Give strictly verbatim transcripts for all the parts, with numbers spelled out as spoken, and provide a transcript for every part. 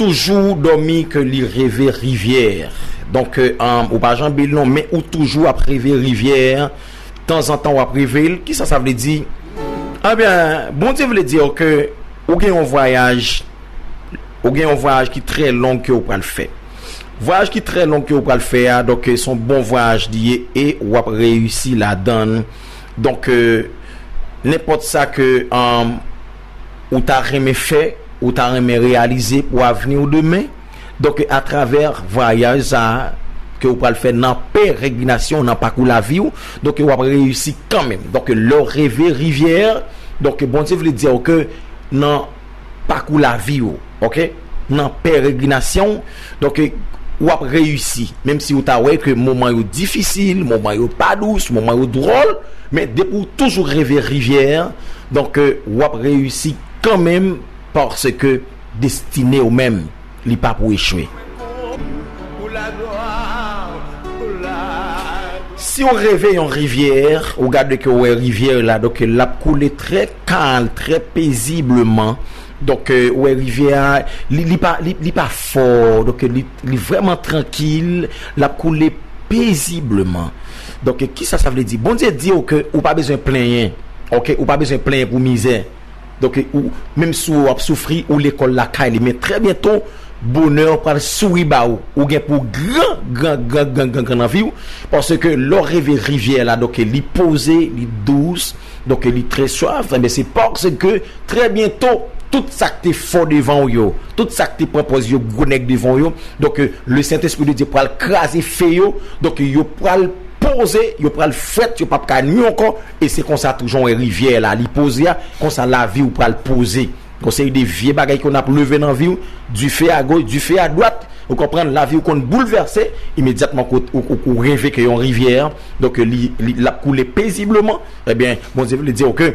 toujou dòmi ke li reve rivyè. Donk, e, um, ou pa janbe l non, men ou toujou ap reve rivyè. Tanzantan w ap reve l. Kisa sa vle di? Ebyen, Bondye vle di ke ou gen yon vwayaj, ou gen yon vwayaj ki trè long ke ou pral fè. Vwayaj ki trè long ke ou pral fè a, donk, e, se yon bon vwayaj li ye e w ap reyisi ladan l. Donk, e, nenpòt sa ke, um, ou ta renmen fè, ou ta renmen reyalize pou avni w demen. Donk, atravè vwayaj sa a ke w pral fè nan peregrinasyon, nan pakou lavi w, donk, w ap reyisi kanmenm. Donk, lè w reve rivyè, donk, Bondye vle di w ke nan pakou lavi w, oke? Nan peregrinasyon, donk, w ap reyisi. Menm si w ta wè ke moman yo difisil, moman yo pa dous, moman yo dwòl, men depi w toujou reve rivyè, donk, w ap reyisi kanmenm paske destine w menm, li pa pou echwe. Si w reve yon rivyè, ou gade ke w wè rivyè la, donk l ap koule trè kalm, trè pezibleman. Donk, e, ou wè rivyè a, li, li pa, li, li pa fò, donk li, li vrèman trankil, l ap koule pezibleman. Donk, kisa sa vle di? Bondye di w ke ou pa bezwen plenyen, oke? Ou pa bezwen plenyen pou mizè. Donk, ou, menm si w ap soufri, ou lekòl lakay li. Men trè byento, bonè pral souri ba ou. Ou gen pou gran, gran, gran, gran, gran, gran nan vi w. Paske lè w reve rivyè la, donk, li poze, li dous, donk, li trè swav. Enben, se paske trè byento, tout sa k te fò devan w yo, tout sa k te pran pòz yo gwo nèg devan w yo, donk, le Sentespri de Dye pral kraze fe yo, donk, yo pral poze, yo pral frèt, yo p ap ka nwi ankò, e se konsa tou jan w wè rivyè la, li poze a, konsa lavi w pral poze. Gon seri de vye bagay ke w ap leve nan vi w, dife a goch, dife a dwat, ou konprann, lavi w konn boulvèse, imedyatman ke w, ou, ou, ou reve ke yon rivyè, donk li, li, l ap koule pezibleman, ebyen, Bondye vle di w ke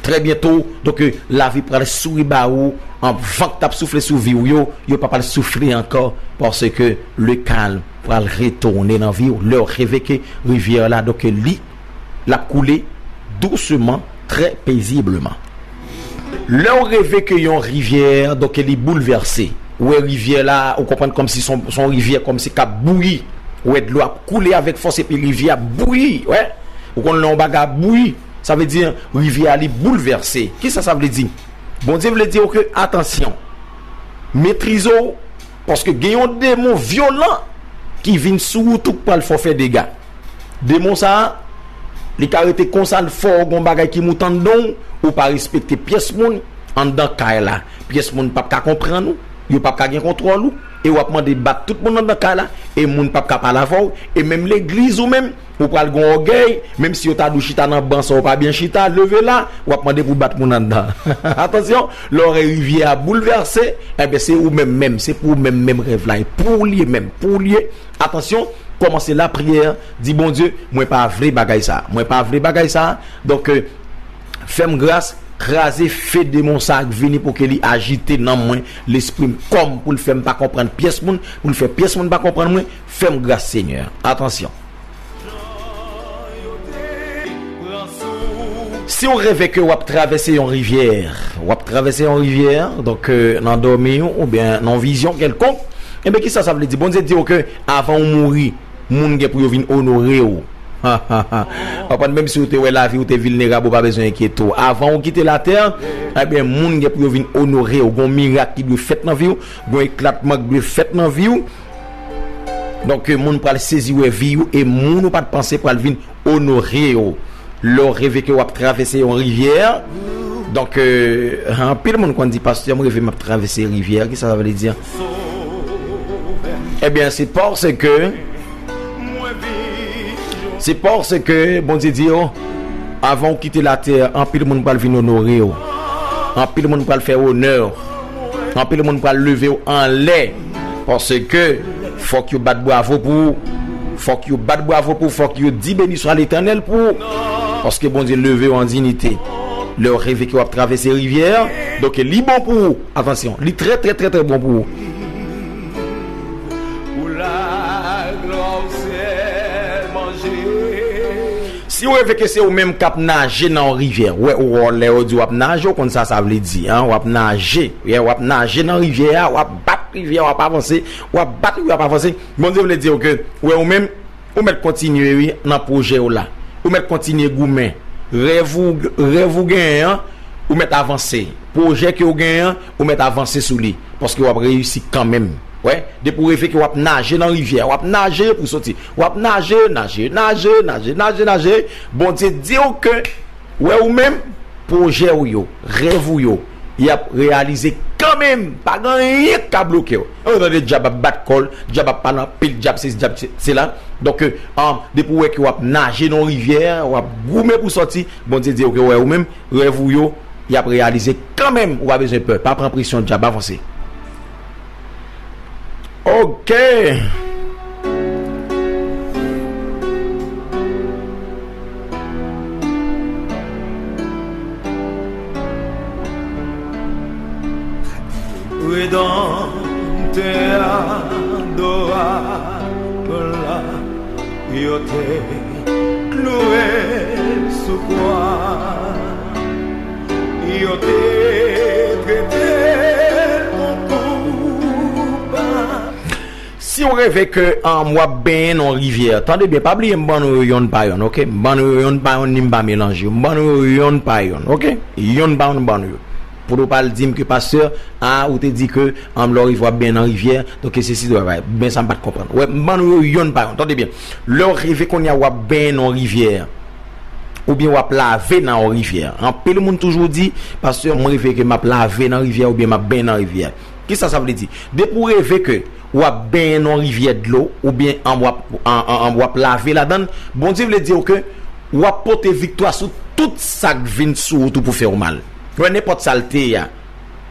trè byento, donk, lavi pral souri ba ou, an van k t ap soufle sou vi w yo, yo pa pral soufle ankò, paske le kalm pral retounen nan vi w. Lè w reve ke rivyè la, donk li, l ap koule dousman, trè pezibleman. Lè w reve ke yon rivyè, donk li boulvèse. Ou wè rivyè la, ou konprann kòmsi se yon, se yon rivyè kòmsi k ap bouyi. Ou wè dlo ap koule avèk fòs epi rivyè ap bouyi, wè. Ou konn lè yon bagay ap bouyi, sa vle di rivyè a li boulvèse. Kisa sa vle di? Bondye vle di w ke atansyon. Metrize w, paske gen yon demon vyolan ki vin sou wout ou k pral fè w fè dega. Demon sa a, li ka rete konsa, l fè w gon bagay ki moute anndan w, ou pa respekte pyès moun anndan kay la. Pyès moun p ap ka konprann ou, yo p ap ka gen kontwòl ou, e w ap mande bat tout moun anndan kay la, e moun p ap ka pale avè w, e menm legliz ou menm, ou pral gon ògèy, menm si yo ta di w chita nan ban sa w pa byen chita, leve la, w ap mande pou bat moun anndan. Atansyon, lè w wè rivyè a boulvèse, enben se ou menm menm, se pou ou menm menm rèv la, e pou w li ye menm, pou w li ye. Atansyon, kòmanse lapriyè, di Bondye, mwen pa vle bagay sa, mwen pa vle bagay sa, donk, e, fè m gras, kraze fe demon sa a k vini pou ke li ajite nanm mwen, lespri m, kò m, pou l fè m pa konprann pyès moun, pou l fè pyès moun pa konprann mwen, fè m gras, Senyè. Atansyon. Si w reve ke w ap travèse yon rivyè, w ap travèse yon rivyè, donk, e, nan dòmi w oubyen nan yon vizyon kèlkonk, enben, kisa sa vle di? Bondye di w ke avan w mouri, moun gen pou yo vin onore w. Konprann, menm si w te wè lavi w te vilnerab, ou pa bezwen enkyete w. Avan w kite latè, ebyen, moun gen pou yo vin onore w. Gon mirak ki dwe fèt nan vi w, gon eklatman ki dwe fèt nan vi w. Donk, moun pral sezi wè vi w, e moun ou pa t panse pral vin onore w. Lè w reve ke w ap travèse yon rivyè, donk, e, anpil moun konn di, pastè, m reve m ap travèse rivyè, kisa sa vle di? Ebyen, se paske, se paske Bondye di w, avan w kite latè, anpil moun pral vin onore w. Anpil moun pral fè w onè. Anpil moun pral leve w anlè. Paske fòk yo bat bwavo pou ou. Fòk yo bat bwavo pou ou. Fòk yo di, beni swa Letènèl pou ou. Paske Bondye leve w an diyite. Lè w reve ke w ap travèse rivyè a, donk li bon pou ou. Atansyon, li trè, trè, trè, trè bon pou ou. Pour la gloire au Seigneur, manger. Si w reve ke se ou menm k ap naje nan yon rivyè, wè, ou, lè yo di w ap naje, ou konn sa sa vle di, an, w ap naje, yeah, w ap naje nan rivyè a, w ap bat rivyè a, w ap avanse, w ap bat rivyè a, w ap avanse. Bondye vle di w ke, wè, ou menm, ou mèt kontinye, wi, nan pwojè w la. Ou mèt kontinye goumen. Rèv ou, rèv ou genyen an, ou mèt avanse. Pwojè ke w genyen an, ou mèt avanse sou li. Paske w ap reyisi kanmenm. Wè, depi w reve ke w ap naje nan rivyè, w ap naje pou soti. W ap naje, naje, naje, naje, naje, naje. Bondye di w ke, wè, ou menm, pwojè w yo, rèv ou yo, y ap reyalize kanmenm. Pa gen anyen k ka bloke w. Ou tande dyab ap bat kò l, dyab ap pale anpil, dyab sesi, dyab se-, sela. Donk, e, an, depi w wè ke w ap naje nan yon rivyè, w ap goumen pou soti, Bondye di w ke, wè, ou menm, rèv ou yo, y ap reyalize kanmenm. Ou pa bezwen pè. Pa pran presyon dyab, avanse. Ok. Redanmtè a, dwa la, yo te kloure sou kwa. Yo te trete l tankou pa. Si w reve ke, um, w ap benyen nan yon rivyè, tande byen, pa bliye m ban nou yo yonn pa yonn, ok? M ban nou yo yonn pa yonn, ni m pa melanje yo. M ban nou yo yonn pa yonn, ok? Yonn pa yonn, m ban nou yo. Pou nou pa al di m ke pastè, a, ou te di ke, um, lè w rive w ap benyen nan rivyè, donk se si dwa bay. Ben sa m pa t konprann. Wè, m ban nou yo yonn pa yonn. Tande byen. Lè w reve kounye a w ap benyen nan yon rivyè, oubyen w ap lave nan yon rivyè. Anpil moun toujou di, pastè, mwen reve ke m ap lave nan rivyè oubyen m ap benyen nan rivyè. Kisa sa vle di? Depi w reve ke w ap benyen nan yon rivyè dlo, oubyen an, w ap, an, an, an, w ap lave ladan l, Bondye vle di w ke w ap pote viktwa sou tout sa k vin sou wout ou pou fè w mal. Wè, nenpòt sa l te ye a.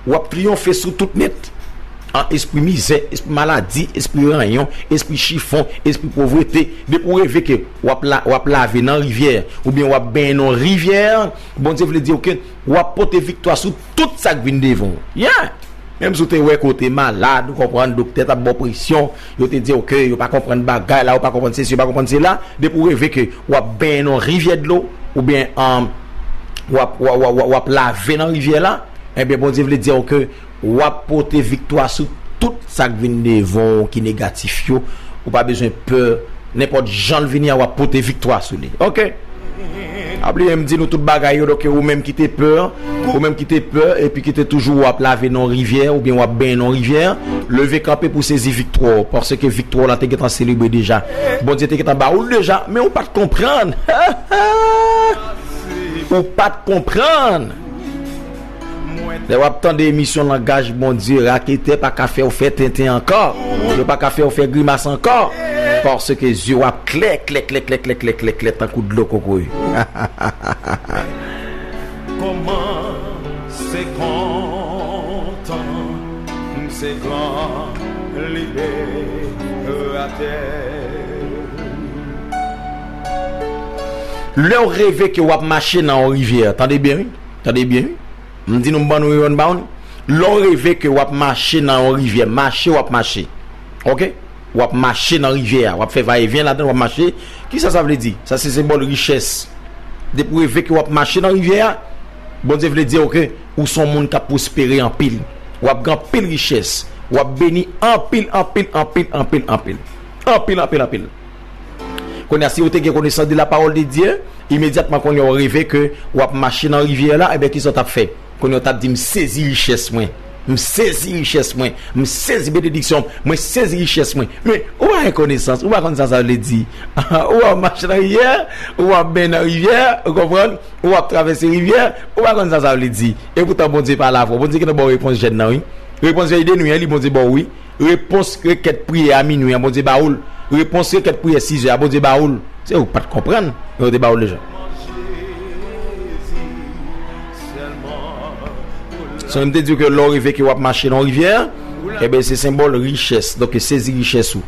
W ap triyonfe sou tout nèt. An, espri mizè, espri maladi, espri ranyon, espri chifon, espri povrete. Depi w reve ke w ap la, w ap lave nan rivyè, oubyen w ap benyen nan rivyè, Bondye vle di w ke w ap pote viktwa sou tout sa k vin devan w. Yeah! Menm si w te wè ke w te malad, ou konprann, doktè t ap ba w presyon, yo te di w ke yo pa konprann bagay la, yo pa konprann sesi, yo pa konprann sela, depi w reve ke w ap benyen nan rivyè dlo, oubyen, um, w ap, w, w, w, w ap lave nan rivyè la, Ebyen, Bondye vle di w ke w ap pote viktwa sou tout sa k vin devan w ki negatif yo. Ou pa bezwen pè. Nenpòt jan l vini a, w ap pote viktwa sou li. Ok? Pa bliye m di nou tout bagay yo, donk ou menm ki te pè, ou menm ki te pè, epi ki te toujou w ap lave nan rivyè, oubyen w ap benyen nan rivyè, leve kanpe pou sezi viktwa w, paske viktwa w la te gentan selebre deja. Bondye te gentan ba ou l deja, men ou pa t konprann. Ou pa t konprann. Lè w ap tande emisyon Langaj Bondye, raketè pa ka fè w fè tenten ankò. Yo pa ka fè w fè grimas ankò. Paske zye w ap klè, klè, klè, klè, klè, klè, klè, klè, tankou dlo kokoye. Kòmanse kontan, m se gran liberatè. Lè w reve ke w ap mache nan yon rivyè, tande byen, wi. Tande byen, wi. M di nou, m ban nou yon ba nou. Lè w reve ke w ap mache nan yon rivyè, mache w ap mache. Ok? W ap mache nan rivyè a, w ap fè vayevyen ladan l, w ap mache. Kisa sa vle di? Sa se senbòl richès. Depi w reve ke w ap mache nan rivyè a, Bondye vle di w ke ou se yon moun k ap pwospere anpil. W ap gen anpil richès. W ap beni anpil, anpil, anpil, anpil, anpil. Anpil, anpil, anpil. Kounye a, si w te gen konesans de la parole de Dieu, imedyatman kounye a w reve ke w ap mache nan rivyè la, ebyen, kisa w t ap fè? Kounye a w t ap di, "M sezi richès mwen. M sezi richès mwen. M sezi benediksyon. Mwen sezi richès mwen." Men, ou pa gen konesans, ou pa konn sa sa vle di. Ou ap mache nan rivyè, ou ap benyen nan rivyè, ou konprann? Ou ap travèse rivyè, ou pa konn sa sa vle di. Epoutan, Bondye pale avè w. Bondye gentan ba w repons jèn nan, wi. Repons vèy de nwi an, li Bondye ba w, wi. Repons rekèt priyè a minwi an, Bondye ba ou l. Repons rekèt priyè sizè a, Bondye ba ou l. Se ou k pa t konprann, men yo te ba ou l deja. Sonje m te di w ke lè w reve ke w ap mache nan yon rivyè, ebyen, se senbòl richès. Donk, sezi richès ou.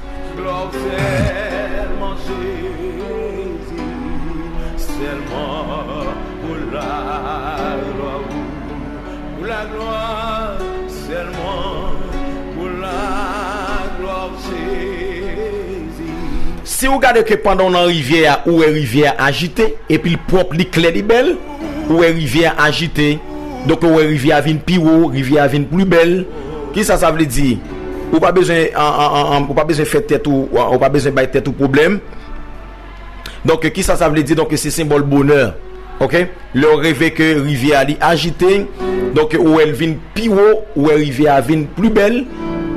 Pou laglwa ou, pou laglwa, sèlman pou laglwa Jezi. Si w gade ke pandan w nan rivyè a, ou wè rivyè a ajite, epi l pwòp, li klè, li bèl, ou wè rivyè a ajite, donk ou wè rivyè a vin pi wo, rivyè a vin pli bèl. Kisa sa vle di? Ou pa bezwen, an, an, an, an, ou pa bezwen fè tèt ou, ou pa bezwen bay tèt ou pwoblèm. Donk, kisa sa vle di? Donk, se senbòl bonè. Oke? Lè w reve ke rivyè a li ajite, donk, ou wè l vin pi wo, ou wè rivyè a vin pli bèl,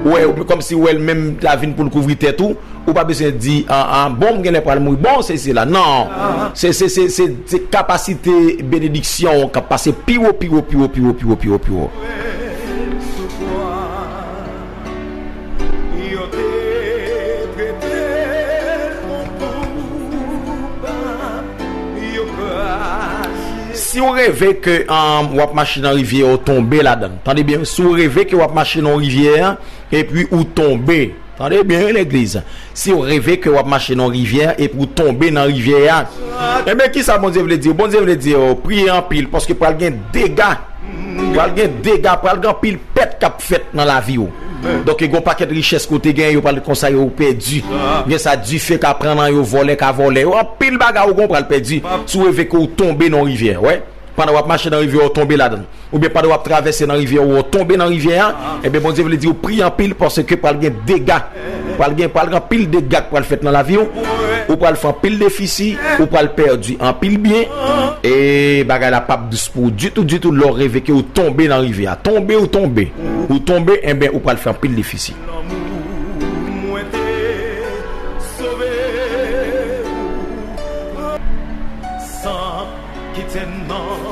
ou wè, kòmsi ou wè l menm la vin pou l kouvri tèt ou, ou pa bezwen di, an, an, bon, m genlè pral mouri, bon, se, se la. Non. Se, se, se, se, se kapasite benediksyon k ap pase pi wo, pi wo, pi wo, pi wo, pi wo, pi wo, pi wo. Yo te trete l konpoutab, yo kraze. Si w reve ke, um, w ap mache nan rivyè, ou tonbe ladan l. Tande byen, si w reve ke w ap mache nan rivyè, epi ou tonbe. Tande byen, wi, legliz. Si w reve ke w ap mache nan rivyè, epi ou tonbe nan rivyè a, enben, kisa Bondye vle di w? Bondye vle di w, priye anpil, paske pral gen dega. Pral gen dega, pral gen anpil pèt k ap fèt nan lavi w. Donk, gen yon pakèt richès ke w te genyen, yo pral konsa, yo pèdi. Gen sa dife ka pran nan yo, vòlè ka vòlè yo. Anpil bagay ou gen pral pèdi si w reve ke w tonbe nan rivyè, wè. Pandan w ap mache nan rivyè, w tonbe ladan l. Oubyen pandan w ap travèse nan rivyè, w tonbe nan rivyè a, enben, Bondye vle di w priye anpil paske pral gen dega. Pral gen, pral gen anpil dega k pral fèt nan lavi w. Ou pral fè anpil defisi, ou pral pèdi anpil byen. E bagay la p ap dous pou ou ditou, ditou, lè w reve ke w tonbe nan rivyè a. Tonbe, ou tonbe. Ou tonbe, enben, ou pral fè anpil defisi. Lanmou mwen te sove ou. San kite nan.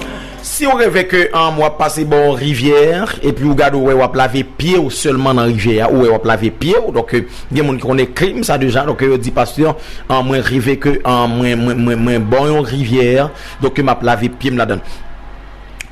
Si w reve ke, um, w ap pase bò yon rivyè, epi w gade, w wè w ap lave pye w sèlman nan rivyè a, ou wè w ap lave pye w, donk, euh, gen moun ki konnen krim sa deja, donk, yo di, pastè, um, mwen reve ke, um, mwen, mwen, mwen, mwen bò yon rivyè, donk, m ap lave pye m ladan l.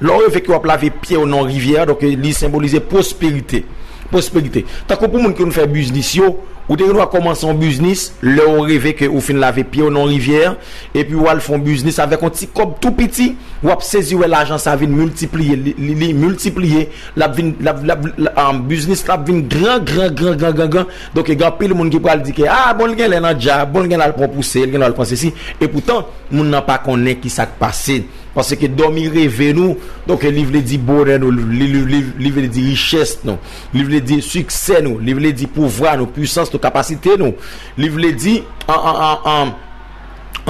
Lè w reve ke w ap lave pye w nan rivyè a, donk, li senbolize pwosperite. Pwosperite. Tankou pou moun ki konn fè biznis yo, ou te gen dwa kòmanse yon biznis, lè w reve ke ou fin lave pye w nan rivyè a, epi w al fè yon biznis avèk yon ti kòb tou piti, w ap sezi wè lajan sa vin miltipliye, li, li, li miltipliye, l ap vin, l ap, l ap, l ap, um, biznis la ap vin gran, gran, gran, gran, gran, gran. Donk, gen anpil moun ki pral di ke, ah, bon, l genlè nan djab, bon, l genlè al pran pouse, l genlè al pran sesi. Epoutan, moun nan pa konnen ki sa k pase. Paske dòmi reve nou, donk li vle di bonè nou, li, li, li, li vle di richès nou, li vle di siksè nou, li vle di pouvwa nou, pwisans nou, kapasite nou, li vle di an, an, an, an,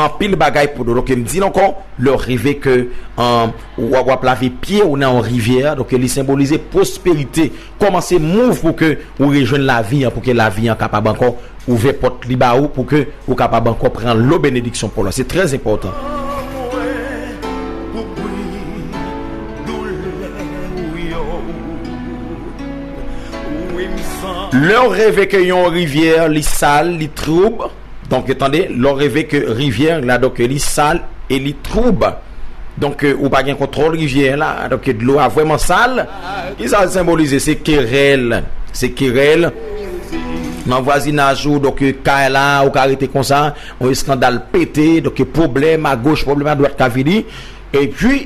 anpil bagay pou nou. Donk, m di l ankò, lè w reve ke, an, w ap, w ap lave pye w nan yon rivyè, donk li senbolize pwosperite. Kòmanse move pou ke ou rejwenn lavi an, pou ke lavi an kapab ankò ouvè pòt li ba ou pou ke ou kapab ankò pran lo benediksyon pa w la. Se trè enpòtan. Lè w reve ke yon rivyè, li sal, li twoub, donk, tande, lè w reve ke rivyè la, donk, li sal e li twoub. Donk, euh, ou pa gen kontwòl rivyè la. Donk, dlo a vrèman sal. Kisa l senbolize? Se kerèl. Se kerèl. Nan vwazinaj ou, donk, euh, kay la, ou ka rete konsa, yon eskandal pete, donk, pwoblèm agoch, pwoblèm adwat ka vini. Epi,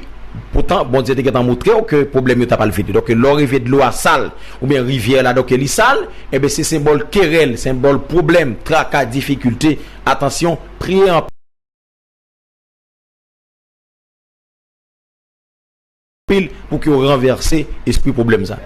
poutan, Bondye te gentan montre w ke pwoblèm yo ta pral vini. Donk, lè w reve dlo a sal, oubyen rivyè la, donk, li sal, enben, se senbòl kerèl, senbòl pwoblèm, traka, difikilte. Atansyon, priye anpil. Anpil pou ke w ranvèse espri pwoblèm sa.